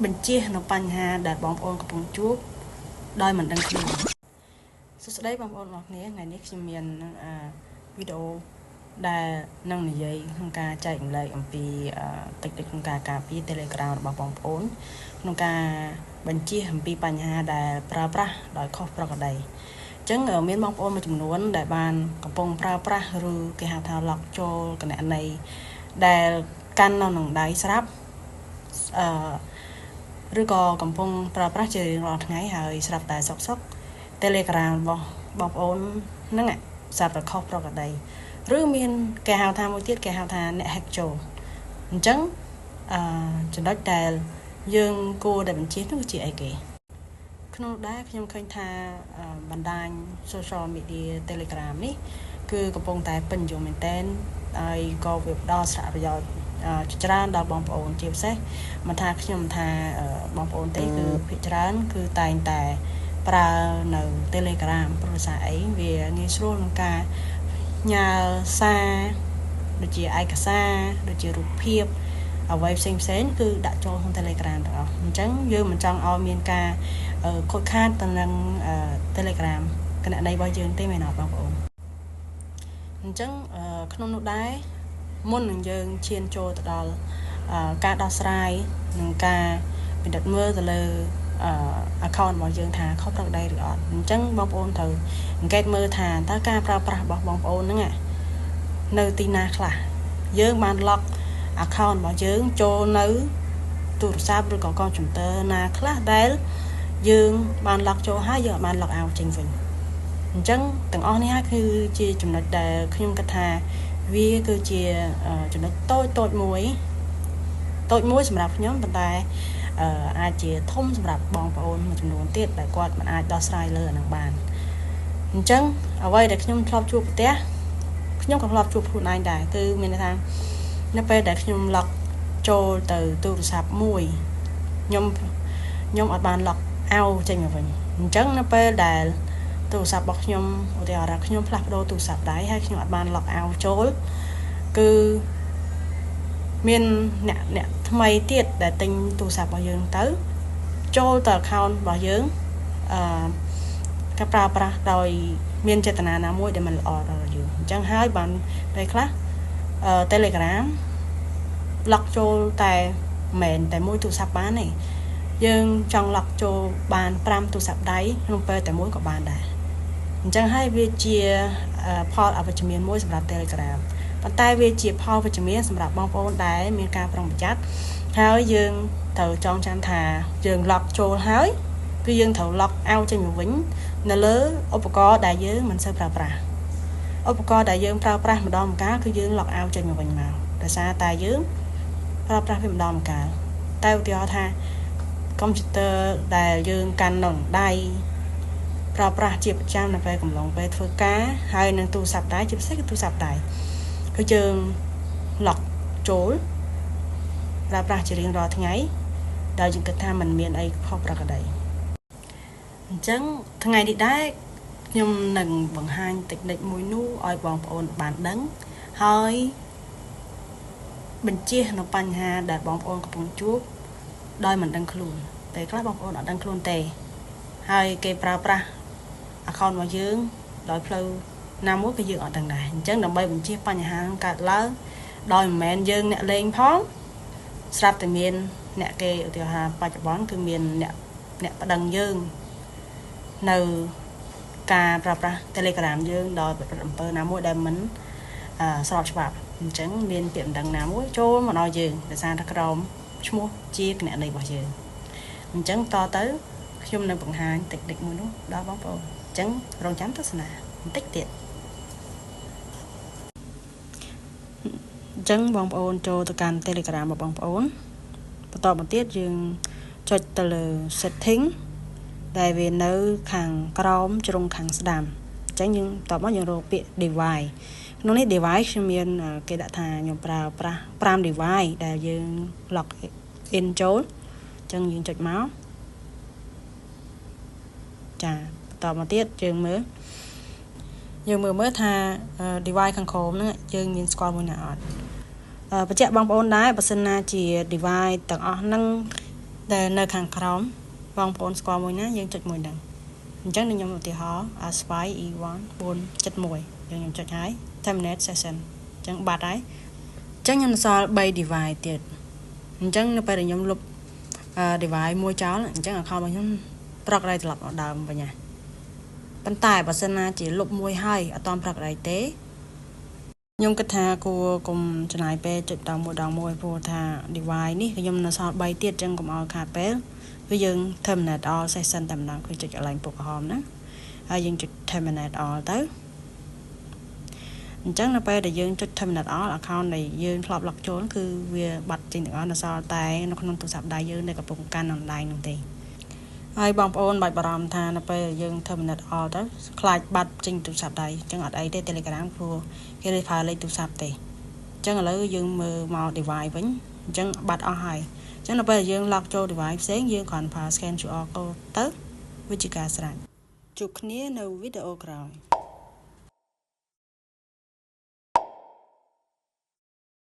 បញ្ចៀសនៅបញ្ហាដែលបងប្អូនកំពុងជួបដោយមិនដឹងខ្លួនសួស្តីបងប្អូនអរគ្នាថ្ងៃនេះខ្ញុំមានវីដេអូដែលនឹងនិយាយក្នុងការចែករំលែកអំពីតិចតិចក្នុងការការពារ Telegram របស់បងប្អូនក្នុងការបញ្ចៀសអំពីបញ្ហាដែលប្រើប្រាស់ដោយខុសប្រក្រតីអញ្ចឹងមានបងប្អូនមួយចំនួនដែលបានកំពុងប្រើប្រាស់ឬគេហៅថា log ចូលគណនីដែលកាន់នៅក្នុងដៃស្រាប់អឺឬក៏កំពុងប្រើប្រាស់ជារៀងរាល់ថ្ងៃហើយស្រាប់តែសុកសុក Telegram របស់បងប្អូនហ្នឹងស្រាប់តែខុសប្រក្រតីឬមានគេហៅថាមួយទៀតគេហៅថាអ្នក hack ចូលអញ្ចឹងអឺចំណុចដែលយើងគួរតែបញ្ជានោះជាអីគេក្នុងដែរខ្ញុំឃើញថាបណ្ដាញ social media Telegram នេះគឺកំពុងតែពេញនិយមមែនទែនហើយក៏វាផ្ដល់សារៈប្រយោជន៍ច្រើនដល់បងប្អូនជាពិសេសមិនថាខ្ញុំថាបងប្អូនទេគឺភាគច្រើនគឺតែងតែប្រើនៅ Telegram ព្រោះសារអីវាងាយស្រួលក្នុងការញើសារដូចជាឯកសារដូចជារូបភាពអ្វីផ្សេងផ្សេងគឺដាក់ចូលក្នុង Telegram ទាំងអស់អញ្ចឹងយើងមិនចង់ឲ្យមានការខូចខាតទៅនឹង Telegram គណនីរបស់យើងទេមែនអត់បងប្អូនអញ្ចឹងក្នុងនោះដែរមុននឹងយើងឈានចូលទៅដល់ការដោះស្រាយនិងការពិនិត្យមើលទៅលើ account របស់យើងថាខុសប្រក្រតីឬអត់អញ្ចឹងបងប្អូនត្រូវអង្កេតមើលថាតើការប្រើប្រាស់របស់បងប្អូនហ្នឹងនៅទីណាខ្លះយើងបាន log account របស់យើងចូលនៅទូរស័ព្ទឬក៏កុំព្យូទ័រណាខ្លះដែលយើងបាន log ចូលហើយយើងអត់បាន log out ចេញវិញអញ្ចឹងទាំងអស់នេះហើយគឺជាចំណុចដែលខ្ញុំគិតថាវាគឺជាចំណុចតូចតូចមួយតូចមួយសម្រាប់ខ្ញុំប៉ុន្តែអាចជាធំសម្រាប់បងប្អូនមួយចំនួនទៀតដែលគាត់មិនអាចដោះស្រាយលើអានឹងបានអញ្ចឹងអ្វីដែលខ្ញុំធ្លាប់ជួបប្រទះខ្ញុំក៏ធ្លាប់ជួបខ្លួនឯងដែរគឺមានន័យថានៅពេលដែលខ្ញុំ log ចូលទៅទូរស័ព្ទមួយខ្ញុំខ្ញុំអត់បាន log out ចេញមកវិញអញ្ចឹងនៅពេលដែលទូរស័ព្ទរបស់ខ្ញុំឧទាហរណ៍ថាខ្ញុំផ្លាស់ប្ដូរទូរស័ព្ទដៃហើយខ្ញុំអត់បាន log out ចូលគឺមានអ្នកអ្នកថ្មីទៀតដែលទិញទូរស័ព្ទរបស់យើងទៅចូលទៅ account របស់យើងអឺការប្រើប្រាស់ដោយមានចេតនាណាមួយដែលមិនល្អដល់យើងអញ្ចឹងហើយបានពេលខ្លះអឺ Telegram log ចូលតែមិនមែនតែមួយទូរស័ព្ទបានទេយើងចង់ log ចូលបាន5ទូរស័ព្ទដៃក្នុងពេលតែមួយក៏បានដែរអញ្ចឹងហើយវាជាផលអវិជ្ជមានមួយសម្រាប់ Telegram ប៉ុន្តែវាជាផលវិជ្ជមានសម្រាប់បងប្អូនដែលមានការប្រុងប្រយ័ត្នហើយយើងត្រូវចងចាំថាយើង log ចូលហើយគឺយើងត្រូវ log out ចេញមកវិញនៅលើឧបករណ៍ដែលយើងមិនសូវប្រើប្រាស់ឧបករណ៍ដែលយើងប្រើប្រាស់ម្ដងម្កាលគឺយើង log out ចេញមកវិញមកដោយសារតែយើងប្រើប្រាស់វាម្ដងម្កាលតែឧទាហរណ៍ថាកុំព្យូទ័រដែលយើងកាន់នៅដៃប្រើប្រាស់ជាប្រចាំនៅពេលកំឡុងពេលធ្វើការហើយនឹងទូរស័ព្ទដៃជាពិសេសគឺទូរស័ព្ទដៃគឺយើង log ចូលប្រើប្រាស់ជារៀងរាល់ថ្ងៃដោយយើងគិតថាมันមានអីខុសប្រក្រតីអញ្ចឹងថ្ងៃនេះដែរខ្ញុំនឹងបង្ហាញតិចនិចមួយនោះឲ្យបងប្អូនបានដឹងហើយបញ្ចៀសនៅបញ្ហាដែលបងប្អូនកំពុងជួបដោយមិនដឹងខ្លួនពេលខ្លះបងប្អូនអត់ដឹងខ្លួនទេហើយគេប្រើប្រាស់ account របស់យើងដោយផ្លូវណាមួយក៏យើងអត់ដឹងដែរអញ្ចឹងដើម្បីបញ្ចៀសបញ្ហាកើតឡើងដោយមិនមែនយើងអ្នកលេងផងស្រាប់តែមានអ្នកគេឧទាហរណ៍បច្ចុប្បន្នគឺមានអ្នកអ្នកប្តឹងយើងនៅការប្រើប្រាស់ Telegram យើងដោយប្រព្រឹត្តអំពើណាមួយដែលមិនស្របច្បាប់អញ្ចឹងមានពាក្យបណ្ដឹងណាមួយចូលមកដល់យើងដោយសារតែក្រោមឈ្មោះជាគណនីរបស់យើងអញ្ចឹងតទៅខ្ញុំនឹងបង្ហាញតិចតិចមួយនោះដល់បងប្អូនអញ្ចឹងរងចាំទស្សនាបន្តិចទៀតអញ្ចឹងបងប្អូនចូលទៅកាន់ Telegram របស់បងប្អូនបន្តមកទៀតយើងចុចទៅលើ setting ដែលវានៅខាងក្រោមជ្រុងខាងស្ដាំអញ្ចឹងយើងតបមកយើងរកពាក្យ device ក្នុងនេះ device ខ្ញុំមានគេដាក់ថាខ្ញុំប្រើប្រាស់5 device ដែលយើង log in ចូលអញ្ចឹងយើងចុចមកចាបន្តមកទៀតយើងមើលយើងមើលមើលថា device ខាងក្រោមហ្នឹងយើងមានស្គាល់មួយណាអត់បញ្ជាក់បងប្អូនដែរបើសិនណាជា device ទាំងអស់ហ្នឹង ដែលនៅខាងក្រោមបងប្អូនស្គាល់មួយណាយើងចុចមួយហ្នឹងអញ្ចឹងខ្ញុំឧទាហរណ៍ Aspire E1 471យើងខ្ញុំចុចហើយ terminate session អញ្ចឹងបាត់ហើយអញ្ចឹងខ្ញុំសល់3 device ទៀតអញ្ចឹងនៅពេលដែលខ្ញុំលុប device មួយចោលអញ្ចឹង account របស់ខ្ញុំប្រក្រតីត្រឡប់មកដើមវិញណាប៉ុន្តែបើសិនណាជាលុបមួយហើយអត់តប្រក្រតីទេខ្ញុំគិតថាគួរកុំចំណាយពេលចុចដងមួយដងមួយព្រោះថា device នេះខ្ញុំនៅសល់3ទៀតអញ្ចឹងកុំឲ្យខាតពេលគឺយើង terminate all session តែម្ដងគឺចុចកន្លែងពុកក្រហមណាហើយយើងចុច terminate all ទៅអញ្ចឹងនៅពេលដែលយើងចុច terminate all account ដែលយើងធ្លាប់ log ចូលគឺវាបាត់ចេញទាំងអស់នៅសល់តែនៅក្នុងទូរស័ព្ទដៃយើងនៅកំពុងកាន់អនឡាញនោះទេហើយបងប្អូនបាច់បារម្ភថានៅពេលយើង terminate all ទៅខ្លាចបាត់ចេញទូរស័ព្ទដៃអញ្ចឹងអត់អីទេ Telegram ព្រោះគេលេប្រើលេខទូរស័ព្ទទេអញ្ចឹងឥឡូវយើងមើលមក device វិញអញ្ចឹងបាត់អស់ហើយអញ្ចឹងនៅពេលយើង log ចូល device ផ្សេងយើងគ្រាន់ប្រើ scan QR code ទៅវាជាការស្រេចជួបគ្នានៅវីដេអូក្រោយ។